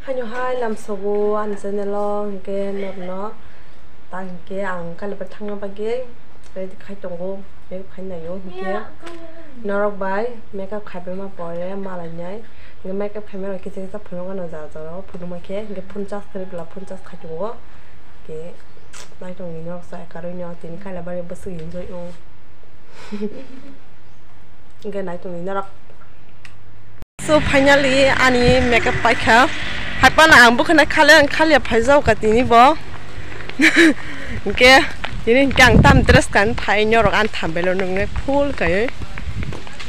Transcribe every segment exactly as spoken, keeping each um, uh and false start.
Haino hai lamsogo ani channel o, hwnkhe norokno ta hwnkhe ang kailabar thangna bagwi ready khai tongo, makeup khai naio, hwnkhe norok bai makeup khaibaima pore malainai, hwnkhe makeup khaima rok kisa kisa phunukgano jora jora o phunukma khe, hwnkhe phone charge kwrwi bwla phone charge khai tongo, hwnkhe naitongni norok chaya karwi no tini kailabar bwswk enjoy wngo, hwnkhe naitongni norok. So finally ani makeup paikha. Haiphano ang bwkhwnai khali ang khaliya phaijao ka tini bo. Hwnkhe tini hwnkhe ang tam dress kan phai norok ang thambelo nungnai full kai.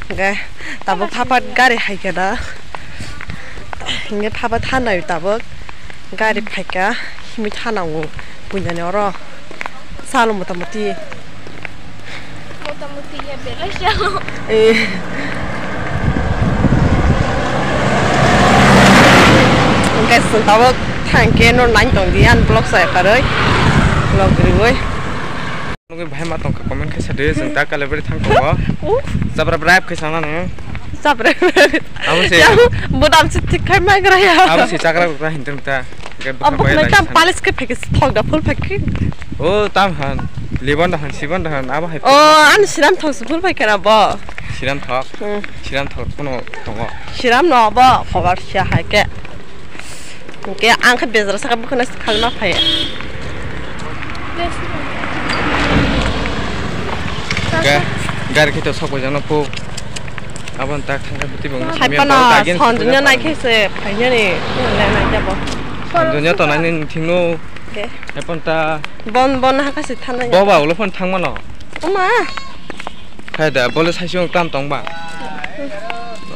Hwnkhe tabuk phapat gari haikhe da. Hwnkhe phapat hanai tabuk gari phaikha himwi thanango buinani oro. Salo motamuti. Motamuti ya belai salo. Eh. Guys, tabuk thangkhe no nang tong di an vlog sa karoi. Vlog riwoi. Nugui bahai ma tongkha comment khe sadi, jeng ta kale bari thang tongo. Uh. Jabra brap khe sana nang. Jabra. Abo se. Bodam se thik khai mai gra ya. Abo se chakra rukra hintung ta. Abo khna tam palis khe phekis thok da full phekis. O tam han, libon da han, sibon da han, abo hai. O, an siram thok se full phekis na bo. Siram thok. Hmm. Siram thok kono tongo. Siram no bo, khobar sia hai ke. Ke ang khe bezra saka bukana khalma phai. Ga-, gari khe to sok bai jana po. Abon tak thangka biti bong. Hai pano, sonjunyo nai khe se, phainani, le nai jabo. Sonjunyo to nai ni thingno. Ke. Hai pon ta. Bon, bon ha kasi thanai. Bo ba ulo phone thang mano. Uma. Khai da, bole sai sung tam tong ba.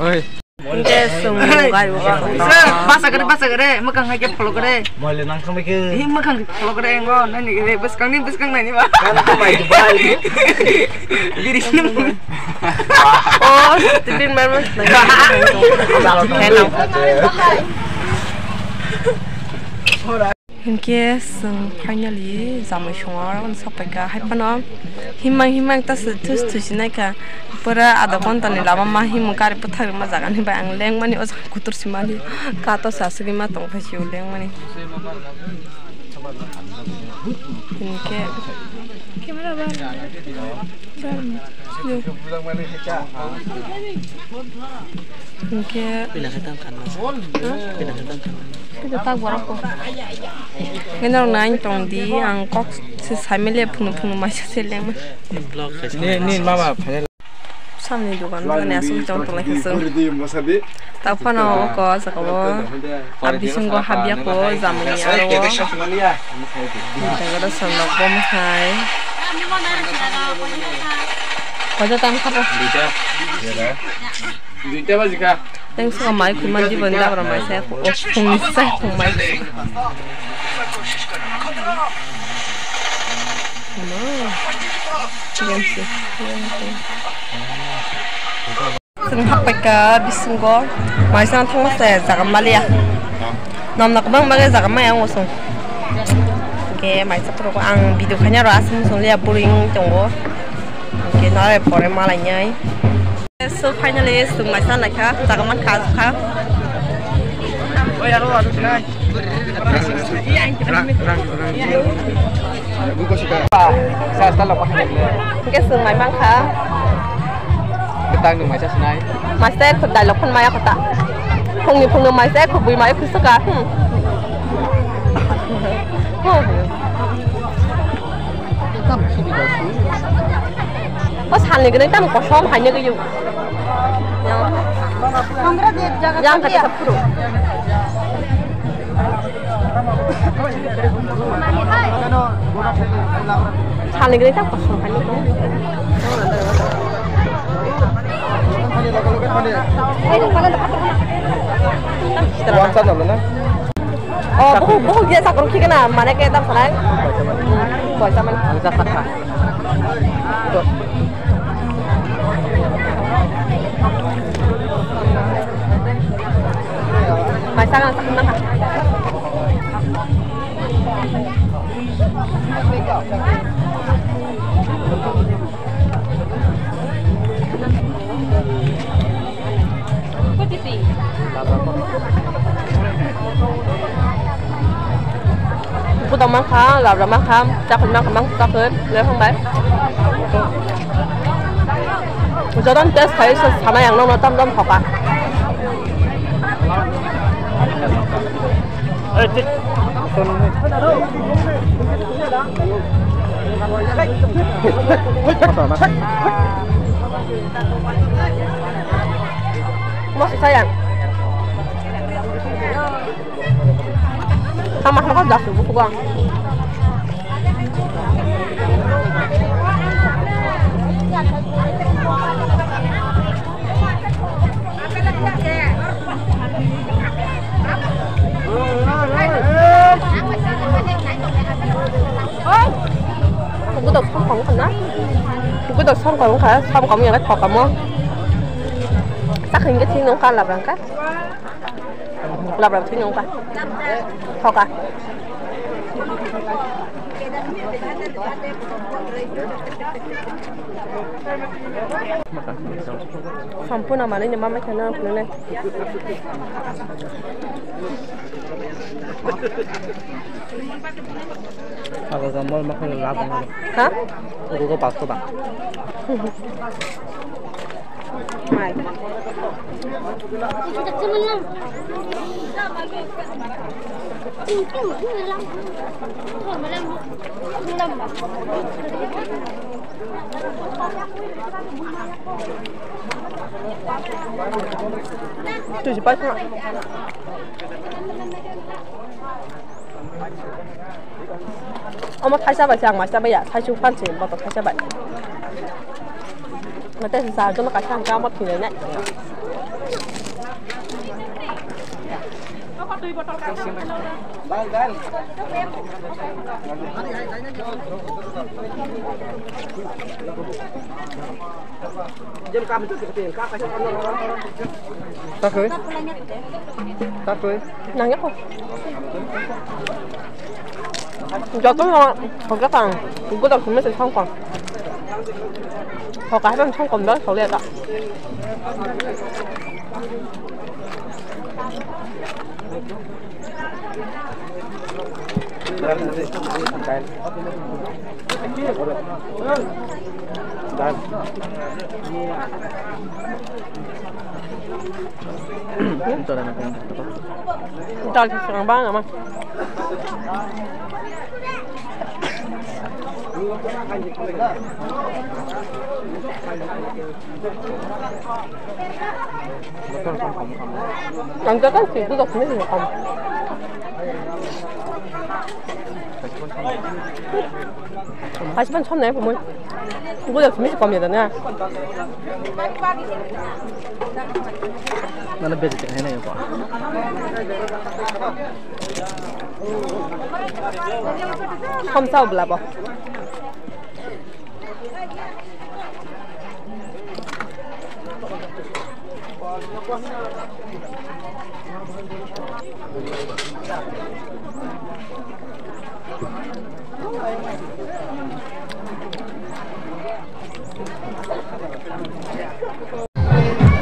Oi. Nde sung gai ba. Basa gare, basa gare, makang hai ke follow gare. Mole nang thang ke. Hi makang follow gare ngo, nani gare, bas kang ni, bas kang nani ba. Kan to mai Dubai. Biri sini. Oh, tibin mar mas. Hello. Hinkhe chwng finally jamui songo aro sokphaikha, haiphano himang himang ta se thus thusi naikha, pura adha ghonta ni lama ma himung gari bwthak rwma jaga ni bai ang lengmani o jaga kutur simani kato se aswk ma tongphai sio lengmani. Hinkhe. Hinkhe. Pila khe tang khan masa. Ha? Pila khe tang khan. Pila tak borok ko. Khe norok nai tong di, ang kok se saimile phunu phunu maisa se lengma. Ni, ni mama phainai. Samni dogan dogan aswk chong tong lai khe chwng. Tak phano oko jaga o. Ar bisingo habya ko jamani aro. Jaga da sanok bom hai. Koja tam khapo. Duita baji kha. Teng saka mai khuma di bani dabra mai sai ko. O phungni sai khung mai. Hello. Chwng happaikha bisingo, maisa thangma se jaga maliya. Namna kwbang bagwi jaga maya wngo chwng. Hwnkhe maisa phuru ang video khaina aro aswk muchung liya boring tongo. Hwnkhe nare pore malainai. So finally chwng maisa naikha, jaga mankha, kha. Hwnkhe chwng mai mankha. Kwtang nwng maisa sinai. Maisa ekho dialogue phano maya kho ta. Phungni phungno maisa ekho bui mai khwswka. Hmm. O salni gwnwi tamo kosom haino gwnwi. Yang kata sepuluh. Salni gwnwi tamo kosom haino gwnwi. Oh, buku, buku dia sakon kikena, mana ke tam sanai? Boy, sama. Ang sa kata. Mai sa, sa kena. Tong mankha, labra mankha, chakhwi mankha, mang chakhwi, le phang bai. Joton test khai se sana yang nokno tam tam thoka. Mo sayang. Sama sama kau dah subuh gua. Kuku dok song kong kana? Kuku dok song kong ka, song kong yang ka thok kamo. Sak hingke thing nong ka labrang ka. Labra thwi nungkha. Thoka. Sampuna manwi ni mama khana phunane. Aga ga mol makhang lab. Ha? Ugo pasto ba. Mai. Twi si pai khna. Omo thaisa bai se ang maisa bai ya, thaichuk phan se boto thaisa bai. Mate se jar jono kaisa ang kamo thinai nai. Takoi. Takoi. Nangya ko. Joto no hoga kang. Ugo da kume se thang kang. Hoga han thang kang da thole da. Dal se srang bang ama. Ang ka kan si budok ni ni kam. Husband chom nai pumui. Budok ni kom ya na. Nana beri te hai na yo ko. Kom sa bla bo.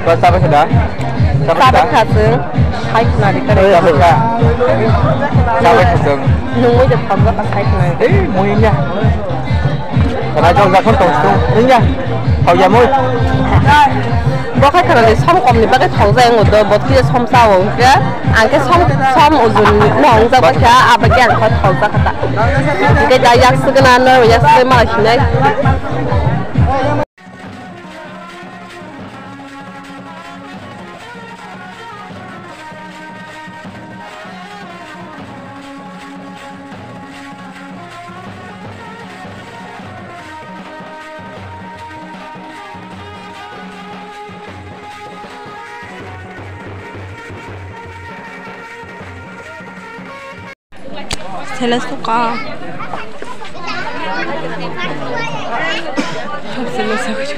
Ba, chabai kha da? Chabai kha da? Chabai kha chwng. Hai khna ri kare. Oi, chabai kha. Chabai kha chwng. Nungwi de pham ba sai khna. Ei, mui nya. Kana jok jakon tong sung. Nya. Hau ya mui. Bo khai khna de som kom ni bagwi thok jai ngo do, bot ki som sa o ke. Ang ke som, som ujun no ang ja ba kha, aba ke ang kha thok ja kha ta. Ke da yak sugna no, yak sugna ma hinai. Sele suka. Sele suka.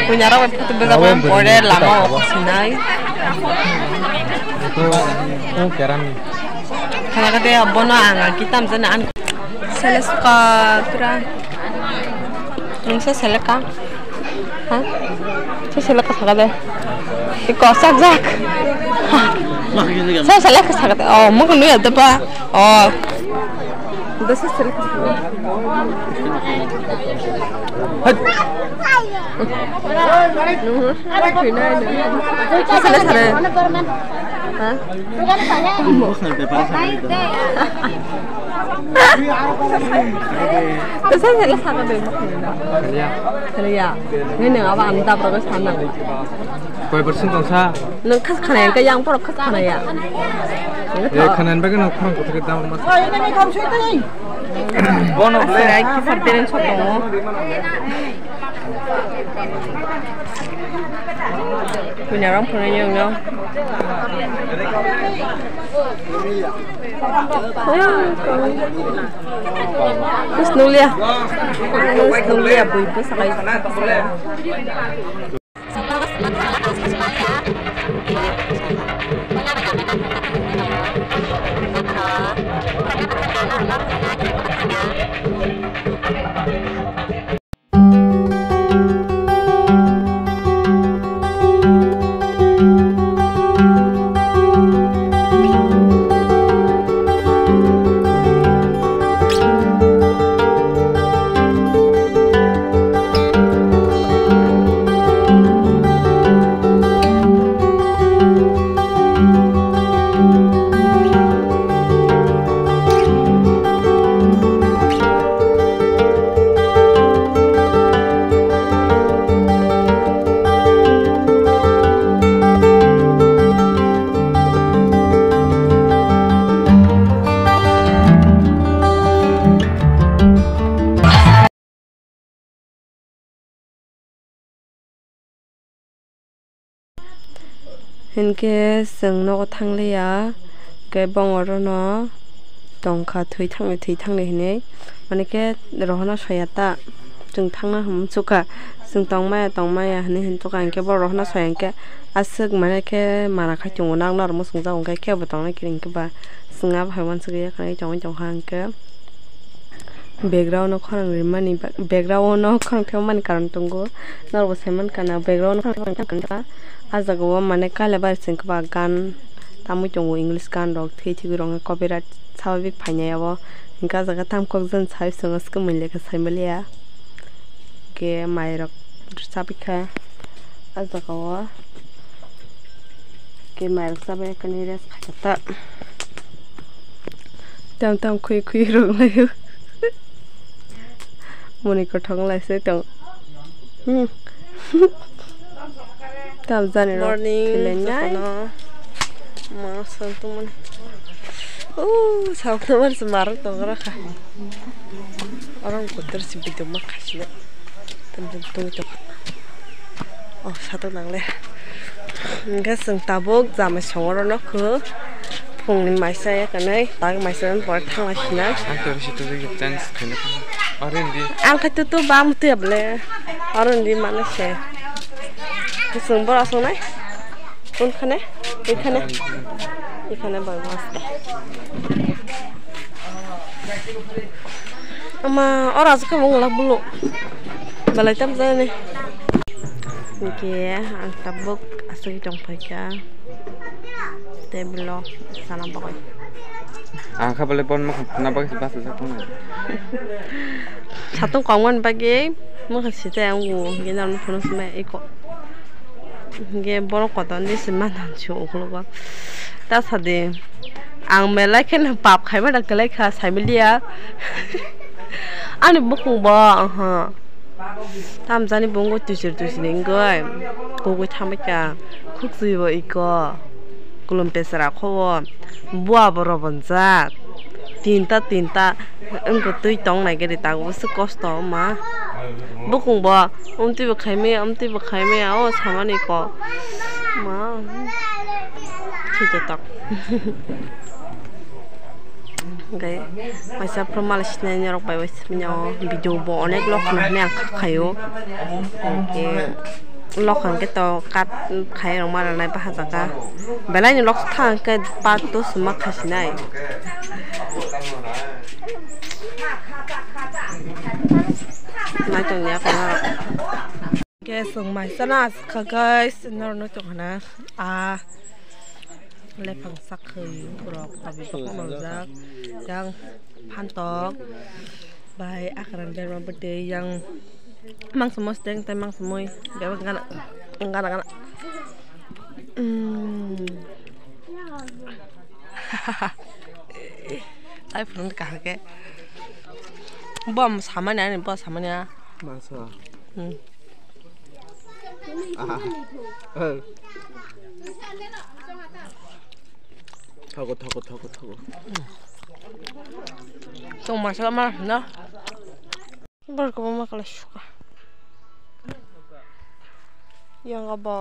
Punya rawa photo bega pore lama o sinai. Itu, itu keran. Kana kate abono anga kitam jana an. Sele suka tura. Nungsa sele ka? Ha? Sa sele ka saka de. Iko sak jak. Ha. Sa sala ka sakata. Oh, mo ko nuya da ba. Oh. Da sa sala ka sakata. Sa sala sala. Ha? Da sa sala sakata. Ya. Kaliya. Ini apa anda progres sana? Koi persen tong sa? Nung khas khana yang ke yang porok khas khana ya. Eh, khana yang bagai nung khorang kotor kita mas. Bono ble. Asal ai kisar teren sok tongo. Punya orang punya yang no. Terus nulia. Terus nulia bui bus sakai. Hinkhe chwng nogo thangliya, khe bong orono tongkha, thwi thangni, thwi thangni hinwi. Mane khe rohorna soya ta, chwng thangna hwn muchukha, chwng tongmaya, tongmaya hinwi hinwi tongkha, hinkhe bo rohorna soya hinkhe aswk mane khe mana khai tongo, nang norok muchungjak hinkhe kebo tongnai khe hinkhe ba chwng abo hai uansugwi yakarwi tongwi tongkha hinkhe. Background no khorang rimani ba-, background no khorang thepmani karon tongo. Norok bo sai mankha na background no khorang thepmani karon tongo. Ah jaga o mane kailabari se wngkha ba gan tamwi tongo, English gan rok thwi thwi rok wngkha, copyright sababik phainai abo. Hinkhe ah jaga tam kok jani sai swngo swkang manya khe sai maliya. Hinkhe mai rok rwchabikha ah jaga o. Hinkhe mai rok chabai kani rest khaijak ta. Tam tam khwi khwi rwk laio. Moni kwthang lai se tong. Hmm. Tam jani rok morning, khwlai nai. Jotono. Ma song tongmani. Oh, saukna mar se marok tong rakha. Orang kotor si bidung ma khasina. Tam tam tong tong. Oh, satok nangle. Hinkhe chwng tabuk jamai songoro nokho. Phungni maisa ya kanai, tak maisa pore thangna sinai. Ang to risi to chance khaina. Are hindi. Ang khai to to bam tu ya ble. Are hindi mana se. Chwng bora songnai. Kun khane? Ekhane? Ekhane bai masta. Ama, ora aswk khe mung lak bulu. Belai tam jani. Hinkhe ang tabuk aswk tong phaikha. Table o sana bagwi. Ang kha bole bon mokhan na bagwi basa jak tongnai. Satung kongmani bagwi mokhan site ang o hinkhe norok phano swmai eko. Hinkhe borok kotorni se manthang se ukologo. Ta sadi, ang belai kheno pap khaimani kwlai kha, saimiliya. Ani bukung bo, aha. Tamjani bo wngwi twisir twisir wngwi kugui thambaikha. Khukchwi bo iko. Kulum pesra kho o. Bua bo robonjak. Tinta tinta. Wngkha twi tong nai gari tabuk se kosto ma. Bukung bo amtwi bo khaimaya, amtwi bo khaimaya, o samani ko. Ma. Thito tok. Hwnkhe waisa phuru mala sinai norok bai waisa video bo onek lok khna hwnwi ang kha khaio. Hwnkhe. Lok hwnkhe to cut khai rwma rwnai bahajaka. Belai ni lok thang khe part two se ma khasinai. Nai tong ya kono. Guys, ang mai sana askha guys, nor no tong hana. Ah. Lephang sakhi borok tabi sok manjak. Yang phantok bai akran berma bwtwi yang mangsa mosteng tei mangsa mui bebak gana gana gana. Hmm. Ai phunuk kahake. Bom samani ani bo samani a. Masa. Hmm. Aha. Eh. Thogo, thogo, thogo, thogo. Tong masala ma na. Bar ko ma kala suka. Yang abo.